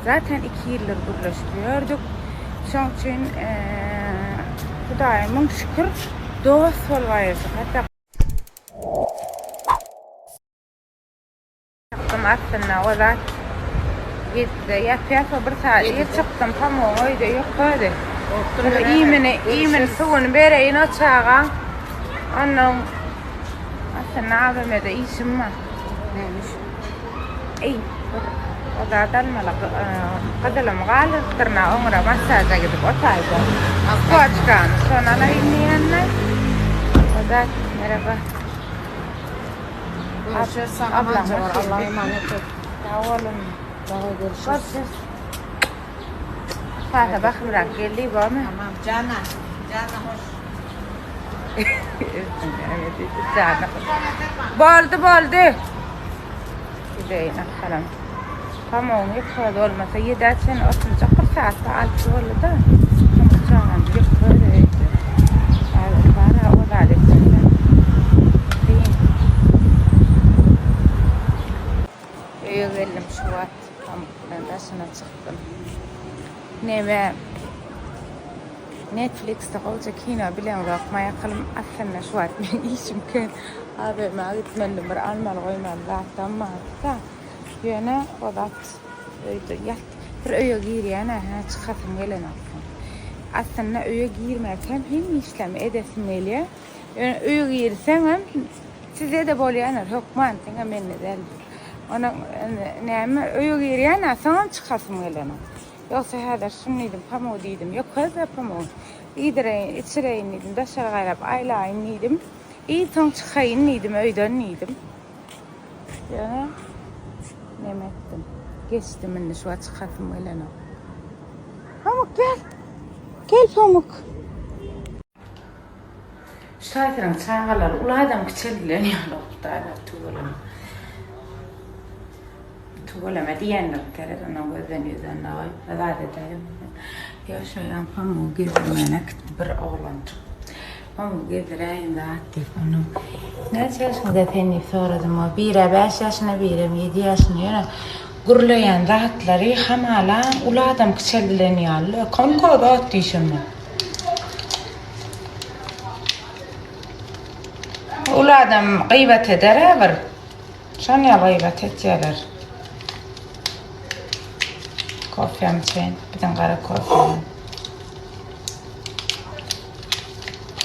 Zaten 2 ýyldyr gürleşip ýördük. Şoň üçin Hudaýa müň şükür dost bolup aýryşdyk. Hatda Çykdym aslynda o zat ýetdi. Ýapýas bir saat ir çykdym pamugyň öýde ýok özi. Bir iýmini, iýmini suwuny bereýin o çagaň. Ondan aslynda AWM-de işim bar. Näme iş? Eý, bir o zat almaly. Gyzylymy galdyrypdyryn-a oňra massaža gidip o taýda. Poçkany şony alaýyn diýende. O zat merhaba. Görüşürüz sag aman bar. Allah'a emanet ol. Sag bolun. Daga görüşürüz. Görüşürüz. Fata bakymrak geldi bormy? Tamam. Jana. Jana hoş. Jana hoş. Boldy boldy. Gideýin akalym. Pamugyň ýykygy bolmasa ýedä çenli oturjak bir saatda alty boldy-da. Pamuk çagam ýykygy öýde. Häzir bar-a o zat etjekler. Kyn. Öýe geldim şu wagt pamuk bilen daşyna çykdym. Neme Netflixde gowja kino bileňzokmy akylym aslynda şu wagt meň işim kän. AWM-a gitmelidim bir almaly goýmaly zatlam bardy-da. Ýöne o zat öýde ýat. Bir öýe girýän-ä, hä, çykasym gelenok soň. Aslynda öýe girmäkäm hemme işlerimi edesim gelýär. Ýöne öýe girseňem size-de bolýandyr hökman, diňe mende däl. Onuň näme öýe girýän-ä, soňam çykasym gelenok. Ýogsa häzir şuny diýdim, pamugy diýdim, ýökez-de pamugy. Iýdireýin, içireýin diýdim, daşary gaýrap aýlaýyn diýdim. I soň çykaýyn diýdim öýden diýdim. Ýöne neme etdim. Geçdim indi şu wagt çykasym gelenok. Pamuk gel. Gel Pamuk. Şu taýsynyň çagalary uly adam kiçeldilen ýaly bolupdy aý tüweleme. Tüweleme diýendir gerek ondan gözden ýüzden dagy zat edäýmesin. Ýa şoýan pamugy gezdirmäne gitdi bir oglanjyk. Pamugy gezdiräýin zat diýip onuň näçe ýaşyňda sen diýip soradym. O birä 5 ýaşynda birem 7 ýaşynda ýöne gürleýän zatlary hamala uly adam kiçeldilen ýaly. Kanka zat diýşem. Uly adam gyýbat eder-ä bir. Şon ýaly gyýbat etýärler. Kofem içeýin. Biziň gara kofemiz.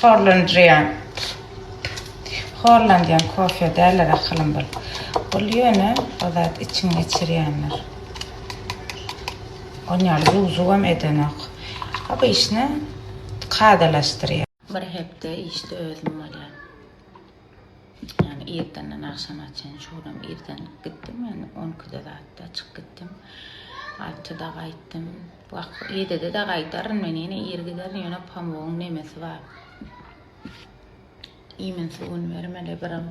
Horlandyrýan. Horlandýan kofe däldir akylym bul. Bul ýöne o zat içiň geçirýändir. On ýaly zuw-zuwam edenok. Obyçny kadalaşdyrýar. Bir hepde işde özüm bolýan. Ýagny irdenden agşama çenli şu günem irden gitdim ýagny on ikide zatda çykyp gitdim. Altyda gaýtdym. Wah, ýedide-de gaýdaryn men ýene ir giderin ýöne pamugyň nemesi bar. Iýmin suwuny bermeli birem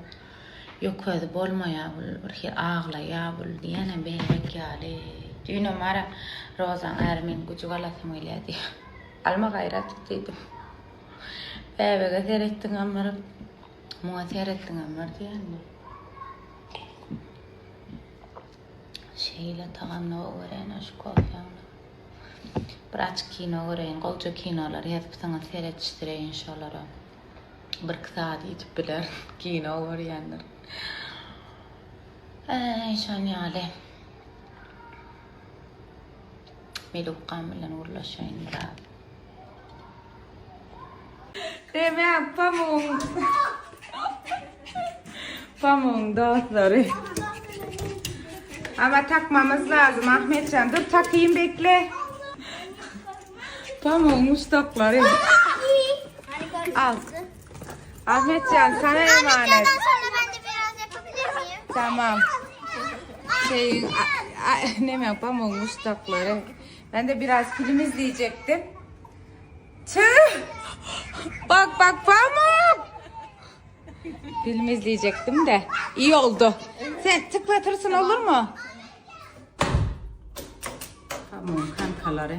ýökezi bolmaýar bul bir hili aglaýar bul diýýänem bäbek ýaly. Düýnem bara Rozaň äri meň güjük alasym gelýär diýýär. Alma gaýrat et diýdim. Bäbege seretdiňem bir, muňa seretdiňem bir diýende. Şeýle tagamly gowy görýän şu kofeňi. Bir açyk kino göreýin, gowja kinolar ýazypsyňyz seretişdireýin şolara. Birki saat ýitip biler, kino görýändir. Äý, şon ýaly. Melukgam bilen gürleşeýin biraz. Demek pamugyň Pamugyň dostlary. Ama takmamyz lazym Ahmetjan. Dur takayım bekle. Pamugyň muşdaklary. Al. Ahmetcan sana emanet. Sonra ben de biraz yapabilir miyim? Tamam. Şey, ne pamuğun muştakları. Ben de biraz film izleyecektim. Tüh! Bak bak pamuk! Film izleyecektim de. İyi oldu. Sen tıklatırsın olur mu? Pamuğun kankaları.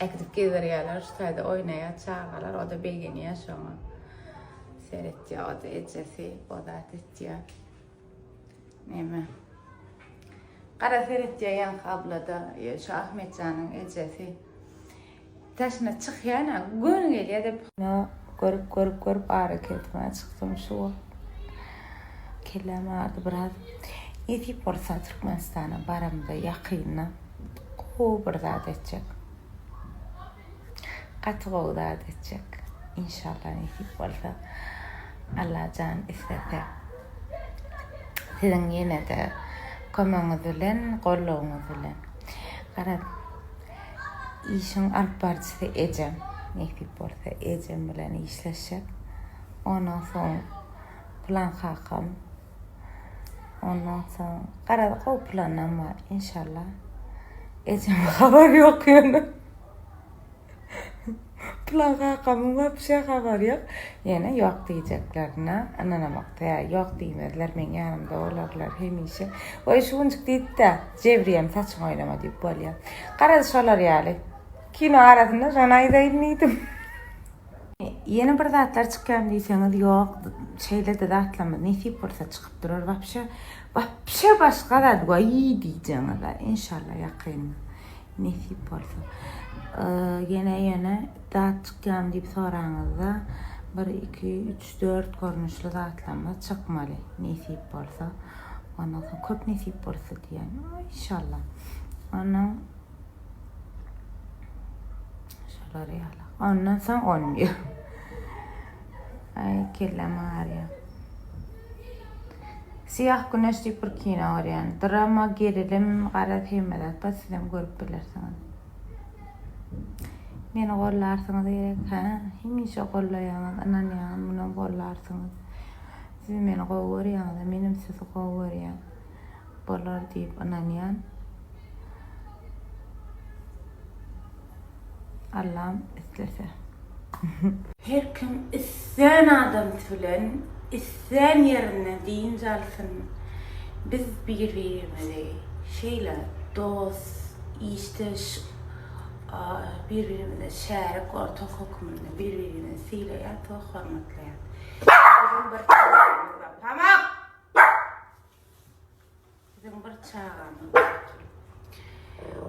Äkidip gezdirýärler, şu taýda oýnaýar çagalar, o da begenýär şoňa. Seretýär, o da ejesi, o zat etýär. Näme? Gara seretýär ýaňky ablada, şu Ahmetjanyň ejesi. Daşyna çykýan-a, göni gelýär-de. Görüp, görüp, görüp ara kesmä çykdym şu wagt. Kelläm agyrdy biraz. Nesip bolsa Türkmenistana baramda ýakynda gowy bir zat etjek. Gaty gowy zat etjek. Inşallah nesip bolsa. Allajan islese. Siziň ýene-de kömegiňiz bilen, goldawyňyz bilen. Garaz, işiň alyp baryjysy ejem. Nesip bolsa ejem bilen işleşjek. Ondan soň pylan kakam. Ondan soň garaz gowy planam bar inşallah. Ejeme habar ýok ýöne. Pylan kakamyň wapşe habary ýok. Ýene ýok diýjeklerine ynanamok. Tä ýok diýmezler meň ýanymda bolarlar hemişe. Goý şu günjük diýdi-de, Jebriýem saçyňy oýnama diýip bolýar. Garaz şolar ýaly. Kino arasynda şony aýdaýyn diýdim. Ýene bir zatlar çykýarmy diýseňiz ýok şeýle-de zatlarymyz nesip bolsa çykyp durar wapşe wapşe başga zat waý diýjeňiz inşallah ýakynda nesip bolsa ýene ýene zat çykýarmy diýip soraňyzda bir iki üç dört görnüşli zatlarymyz çykmaly nesip bolsa ondan soň köp nesip bolsa diýen inşallah ondan Şolar ýaly. Ondan soň olmuyor. Ay kellem ağrıyor. Siyah Güneş diýip bir kino görýän. Drama, gerilim, garaz hemme zat bar. Sizem görüp bilersiňiz. Meni gollarsyňyz gerek, hä? Hemişe gollaýaňyz, ynanýaňyz, munam gollarsyňyz. Siz meni gowy görýäňiz, menem sizi gowy görýän. Bolar diýip ynanýan. Allam islese. Her kim islän adamsy bilen islän ýerinde dynç alsyn. Biz bir-birimizi şeýle dost, işdeş, bir-birimize şärik, ortak hökmünde bir-birimizi sylaýas we hormatlaýas. Biziň bir çagamyz bar. Pamuk! Biziň bir çagamyz bar.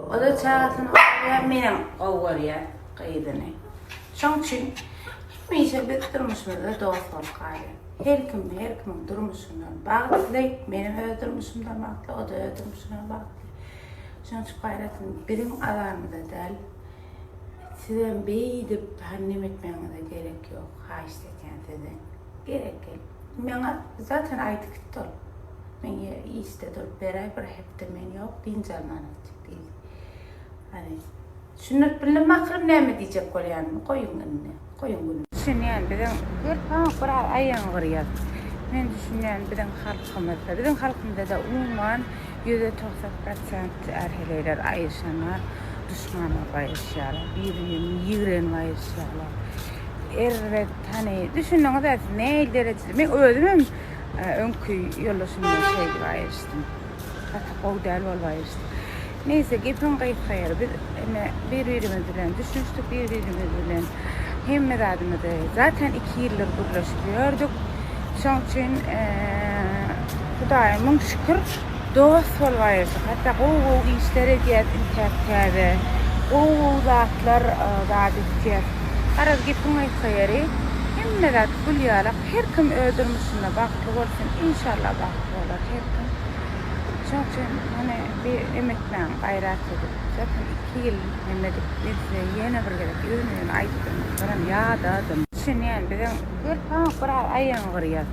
O da çagasyny gowy görýär, menem gowy görýän gyzyny. Şoň üçin hemişe biz durmuşymyzda dost bolup galýar. Her kim her kimiň durmuşyndan bagtly, menem öz durmuşymdan bagtly, o da öz durmuşyndan bagtly. Şoň üçin gaýratyn biziň azarymyza däl. Sizem beýdip neme etmegiňize gerek ýok, haýyşt etýän sizden. Gerek gel. Maňa zaten aýdyp gitdi ol. Men işde durup beräý bir hepde men ýok dynç alman gitjek diýdi. Hani düşündirip bildim akylym näme diýjek bolýanymy goýuň indi. Goýuň gününi. Düşünýän biziň görpaň biraz aýagyňy gyrýar. Men düşünýän biziň halkymyzda biziň halkymyzda umuman 90% prosent är-heleýler aýryşanlar duşman bolup aýryşýarlar. Biri-birini ýigrenip aýryşýarlar. Erbet hany düşündiňiz-ä siz nähili derejede men özümem öňki ýoldaşymdan şeýdip aýryşdym. Gaty gowy däl bolup aýryşdyk. Neýse gepiň gysga ýeri biz ine bir-birimiz bilen düşünişdik bir-birimiz bilen hemme zadymyzy zaten iki ýyldyr gürleşip ýördük. Şoň üçin Hudaýa müň şükür dost bolup aýryşdyk. Hatda gowy-gowy işler edýäs intäk täze. Gowy-gowy zatlar zat etýäs. Garaz gepiň gysga ýeri hemme zat gül ýalak her kim öz durmuşynda bagtly bolsun inşallah bagtly bolar her kim. Şoň üçin muny bir em etmäň gaýrat edip. Zaten iki ýyl em edip men size ýene bir gezek ýöne ýöne aýdyp durmak bilen ýadadym. Düşünýän biziň görpaň biraz aýagyňy gyrýar.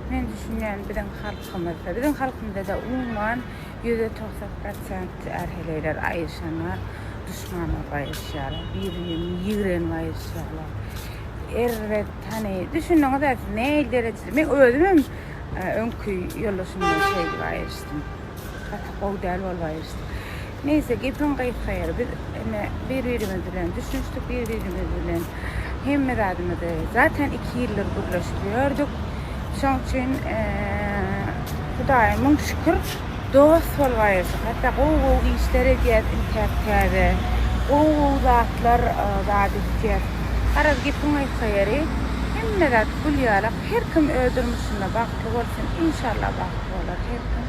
Men düşünýän biziň halkymyzda biziň halkymyzda umuman 90% prosent är-heleýler aýryşanlar duşman bolup aýryşýarlar. Biri-birini ýigrenip aýryşýarlar. Erbet hany düşündiňiz-ä siz nähili derejede men özümem öňki ýoldaşymdan şeýdip aýryşdym. Gaty gowy däl bolup aýryşdyk. Neýse gepiň gysga ýeri biz ine bir-birimiz bilen düşünişdik bir-birimiz bilen hemme zadymyzy zaten iki ýyldyr gürleşip ýördük. Şoň üçin Hudaýa müň şükür dost bolup aýryşdyk. Hatda gowy-gowy işler edýäs intäk täze. Gowy-gowy zatlar zat etýäs. Garaz gepiň gysga ýeri hemme zat gül ýalak. Her kim öz durmuşynda bagtly bolsun. Inşallah bagtly bolar her kim.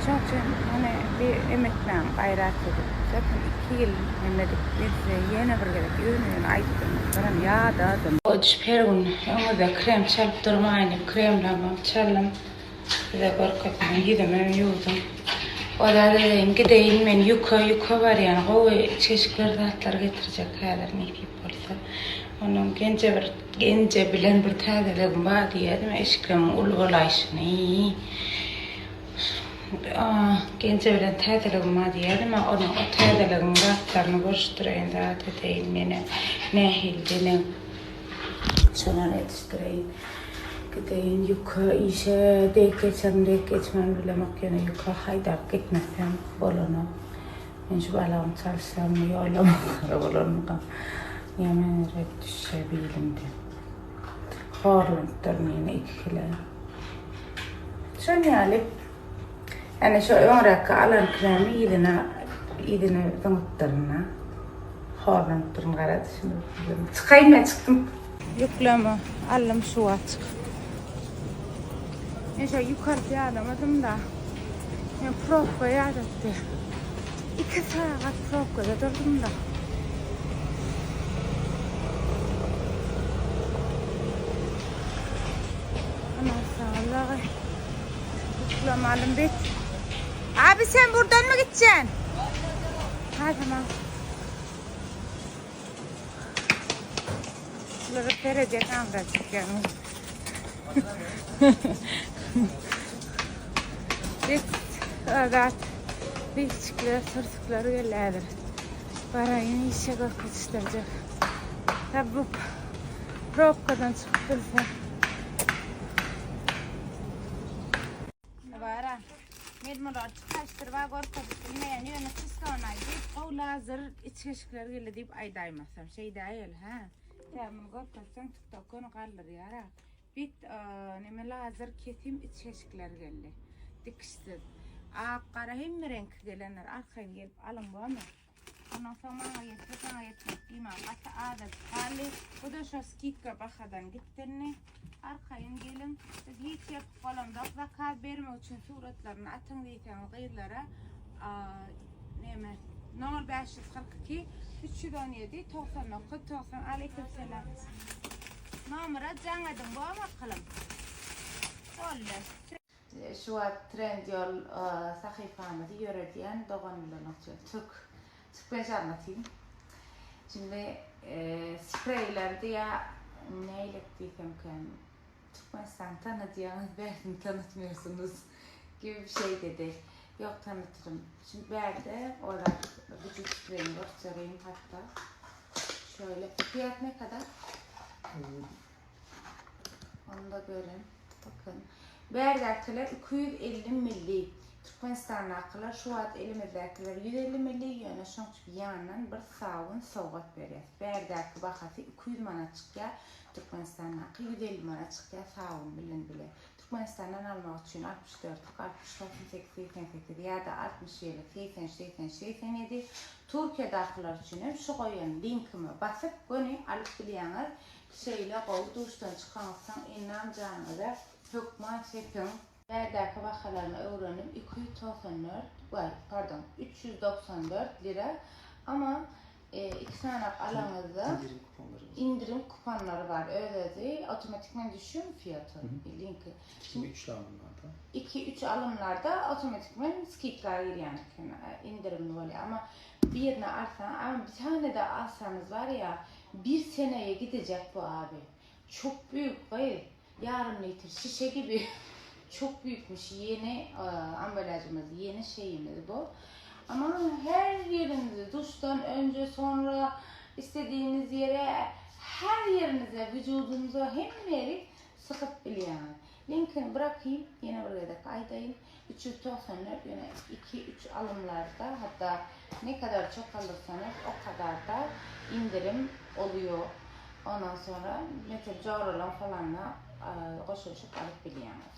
Şoň üçin muny bir em etmäň gaýrat edip. Zaten 2 ýyl em edip men size ýene bir gezek ýöne-ýöne aýtdym. Biram ýadadym. Oduş her gün öňüňizde krem çalyp durmaýyn diýip kremlerimi çaldym. Size görkezmän ýüzümem ýuwdum. Oda dedeýin gideýin men ýüke ýüke barýan gowy içgeçikler zatlar getirjek häzir nesip bolsa. Ondan genje bir genje bilen bir täzeligim bar diýýädim eşikleriň uly bolaýşyny. Genje bilen täzeligim bar diýýädim onuň o täzeligiň zatlaryny görüşdireýin zat edeýin mene nähili denen. Şondan edişdireýin. Gideýin ýüke işe dek geçerin dek geçmän bilemok ýöne ýüke haýdap gitmesem bolanok. Men şu balagymy çalyşsammy ýollamakara bolarmykam. Ýa men ret düşse bilimde. Horlanypdyryn ýene iki kile. Şon ýaly. Ýani şo öňräkki alan kilämi yzyna yzyna zyňypdyryn. Horlanypdyryn gara düşünip. Çykaýyn men çykdym. Ýükleme aldym şu wagt çykyp. Men şo ýük alyp ýadamadym-da. Men probka ýadatdy. 2 sagat probkada durdum-da. Aman sağ Yükleme alım bit. Abi sen buradan mı gideceksin? Ha tamam. Şulara seredýän aňra çykýan. Bit azat. Lifçikler, türsükler geldi häzir. Baraýyn işe görkezişdirjek. Tabi bu probkadan çykyp bilse. Bara. Men mular çykaşdyryp görkezip bilmeýän ýöne çyslony aýdyp, gowy lazer içgeçikler geldi diýip aýdaýmasam. Şeýdäýeli, hä? Tä muny görkezseň TikTok göni galdyrýar-a. Bit neme lazer kesim içgeçikler geldi. Dikişsiz. Ak, gara hemme reňki gelenler arkaýyn gelip alyň bormy? Ondan soň maňa ýetdi, saňa ýetmedi diýmän gaty azajyk galdy. Bu-da şo skidka bahadan gitdi indi. Arkaýyn geliň. Biz hiç ýapyk bolamzok. Zakaz bermek üçin suratlaryny atyň diýseňiz gyzlara neme 0542 317 99 90 Aleyküm selam. Nomera jaň ediň bormy akylym? Boldy. Şu wagt Trendyol sahypamyzy ýöredýän dogan bilen otyr. Türk. Türkmençe anlatayım. Şimdi spreýler diýä näýlek diýsemkäm Türkmenistan tanadýaňyz bärsini tanatmıyorsunuz gibi bir şey dedi. Yok tanıtırım. Şimdi bärde olar vücut spreyini göstereyim hatta. Şöyle fiyat ne kadar? Onu da görün. Bakın. Bärdäkiler 250 milli. Türkmenistandakylar şu wagt elimizdäkiler 150 milli, ýöne şoň üçin ýandan bir sabyn sowgat berýäs. Bärdäki bahasy 200 manat çykýar, Türkmenistandaky 150 manat çykýar sabyn bilen bile. Türkmenistandan almak üçin 64-lük 60 98 88 ýa-da 61-lik 83 83 87 Türkiýedakylar üçin hem şu goýan linkime basyp göni alyp bilýäňiz. Şeýle gowy duşdan çykaňyzsoň ennam janyňyza hökman sepiň. Bärdäki bahalaryny öwrendim 294 waý pardon 394 lira ama iki sanak alaňyzda indirim kuponlary bar öz özi otomatikmen düşýärmi fiýaty linki Iki üç alymlarda. Iki üç alymlarda otomatikmen skidka girýän eken indirimli bolýar ama birini alsaň ama bir tane de alsaňyz var ya bir seneye gidecek bu abi. Çok büyük gyz. Yarım litre şişe gibi. Çok büyükmüş yeni e, ambalajımız, yeni şeyimiz bu. Ama her yerinizi duştan önce sonra istediğiniz yere her yerinize, vücudunuza hem yeri sıkıp bilýäňiz. Linkini bırakayım, ýene bir gezek aýdaýyn. 394 ýöne 2-3 alymlarda hatta ne kadar çok alırsanız o kadar da indirim oluyor. Ondan sonra mesela joralan falanla goşulyşyp alyp bilýäňiz.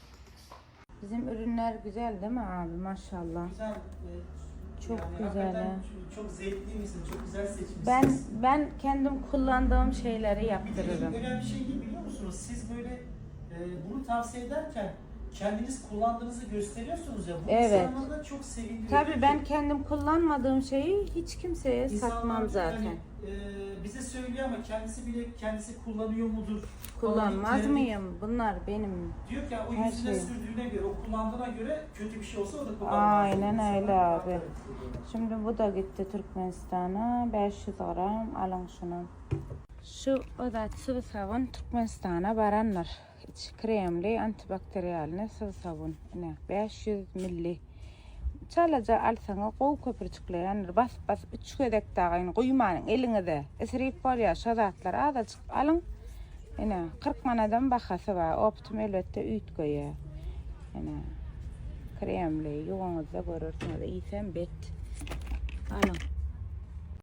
Bizim ürünler güzel değil mi abi maşallah. Güzel. e, Çok yani güzel, hakikaten ha. Çok zevkliymişsiniz, çok güzel seçmişsiniz. Ben ben kendim kullandığım şeyleri Bir de yaptırırım. önemli şey değil biliyor musunuz? Siz böyle e, bunu tavsiye ederken Kendiniz kullandığınızı gösteriyorsunuz ya. Bu Evet. insanları da çok sevindiriyor. Tabii Diyor ben ki, kendim kullanmadığım şeyi hiç kimseye insanlar satmam diyor ki zaten. Hani, e, bize söylüyor ama kendisi bile kendisi kullanıyor mudur? Kullanmaz Falan mıyım? Bunlar benim. Diyor ki o Her yüzüne şeyi. sürdüğüne göre, o kullandığına göre kötü bir şey olsa o da kullanmaz. Aynen İnsanlar öyle abi. Evet. Şimdi bu da gitti Türkmenistan'a. 500 gram alın şunu. Şu o da sıvı sabun Türkmenistan'a baranlar. İçi kremli antibakteriyalny sıvı sabun. Ine 500 milli. Çalaja alsaňa gowy köpürjükleýändir. Basyp basyp üç gezek dagy guýmanyň eliňize. Isrip bolýar şo zatlar azajyk alyň. Ine 40 manadam bahasy bar. Optum elbetde üýtgeýär. Ine kremli ýuwaňyzda görersiňiz. Iýsem bet. Alyň.